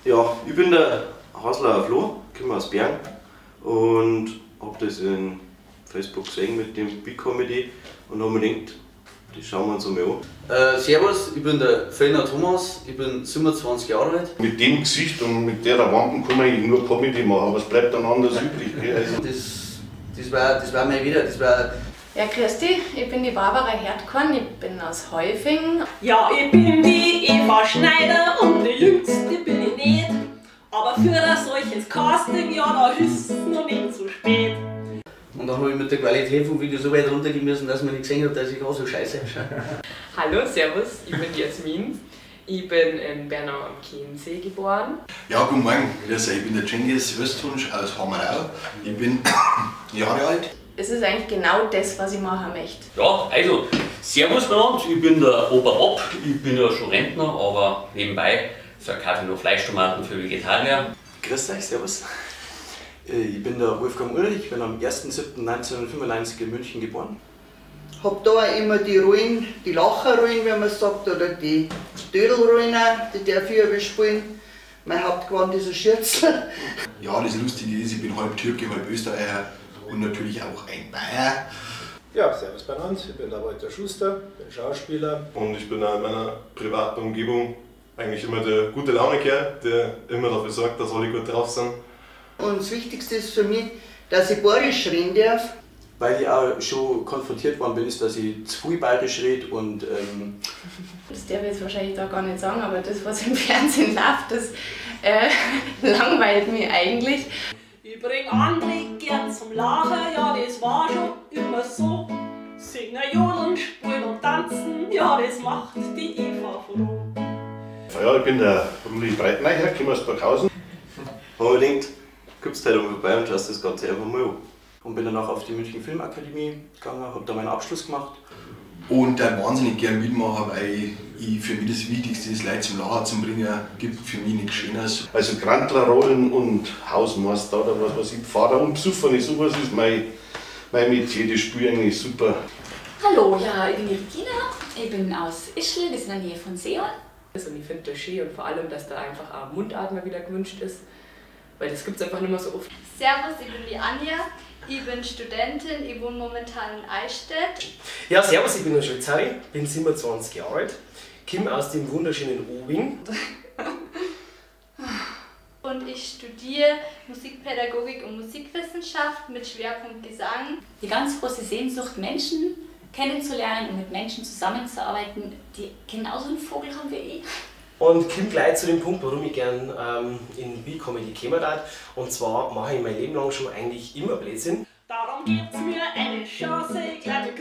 Ja, ich bin der Haslauer Flo, komme aus Bern und hab das in Facebook gesehen mit dem B-Comedy und hab mir gedacht, das schauen wir uns einmal an. Servus, ich bin der Fellner Thomas, ich bin 27 Jahre alt. Mit dem Gesicht und mit der Wampen kann man eigentlich nur Comedy machen, was bleibt dann anders übrig? Gell? Also das war mein Wieder, das war. Ja, grüß dich, ich bin die Barbara Herdkorn, ich bin aus Häufing. Ja, ich bin die Eva Schneider und die Jüngste bin ich nicht. Aber für ein solches Casting, ja, da ist es noch nicht zu spät. Und dann habe ich mit der Qualität vom Video so weit runtergehen müssen, dass man nicht gesehen hat, dass ich auch so scheiße ausschaue. Hallo, servus, ich bin die Jasmin. Ich bin in Bernau am Chiemsee geboren. Ja, guten Morgen, grüß euch. Ich bin der Cengiz Öztunç aus Hamerau. Ich bin Jahre alt. Es ist eigentlich genau das, was ich machen möchte. Ja, also, servus miteinander, ich bin der Opa Bob, ich bin ja schon Rentner, aber nebenbei verkaufe ich noch Fleischtomaten für Vegetarier. Grüß euch, servus. Ich bin der Wolfgang Ulrich, ich bin am 1.7.1995 in München geboren. Hab da auch immer die Rollen, die Lacherrollen, wie man sagt, oder die Dödelrollen, die darf ich aber spielen. Mein Hauptgewand ist ein Schürzel. Ja, das Lustige ist, ich bin halb Türke, halb Österreicher und natürlich auch ein Bayer. Ja, servus beieinander, ich bin der Walter Schuster, bin Schauspieler. Und ich bin auch in meiner privaten Umgebung eigentlich immer der gute Laune-Kerl, der immer dafür sorgt, dass alle gut drauf sind. Und das Wichtigste ist für mich, dass ich bayerisch reden darf. Weil ich auch schon konfrontiert worden bin, ist, dass ich zu viel bayerisch rede und... Das darf ich jetzt wahrscheinlich da gar nicht sagen, aber das, was im Fernsehen läuft, das langweilt mich eigentlich. Ich bring andere gern zum Lachen, ja, das war schon immer so. Singen, jodeln, spielen und tanzen, ja, das macht die Eva froh. Ja, ich bin der Rudi Breitmeier, komme aus Burghausen. Unbedingt, kommst halt vorbei und schaust das Ganze einfach mal an. Und bin danach auf die München Filmakademie gegangen, hab da meinen Abschluss gemacht. Und dann wahnsinnig gern mitmachen, weil ich für mich das Wichtigste ist, Leute zum Lachen zu bringen, gibt für mich nichts Schöneres. Also Grantlerrollen und Hausmeister oder was weiß ich, Pfarrer und Besucher, sowas ist mein Metier, das spiele ich eigentlich super. Hallo, ja, ich bin die Regina, ich bin aus Ischl, das ist in der Nähe von Seon. Und ich finde das schön und vor allem, dass da einfach auch Mundart mal wieder gewünscht ist, weil das gibt es einfach nicht mehr so oft. Servus, ich bin die Anja, ich bin Studentin, ich wohne momentan in Eichstätt. Ja, servus, ich bin der Schwetzari, bin 27 Jahre alt, komme aus dem wunderschönen Obing. Und ich studiere Musikpädagogik und Musikwissenschaft mit Schwerpunkt Gesang. Die ganz große Sehnsucht, Menschen kennenzulernen und mit Menschen zusammenzuarbeiten, die genauso einen Vogel haben wie ich. Und komme gleich zu dem Punkt, warum ich gern in B-Comedy gekommen bin. Und zwar mache ich mein Leben lang schon eigentlich immer Blödsinn. Darum gibt's mir eine Chance, ich glaub, ich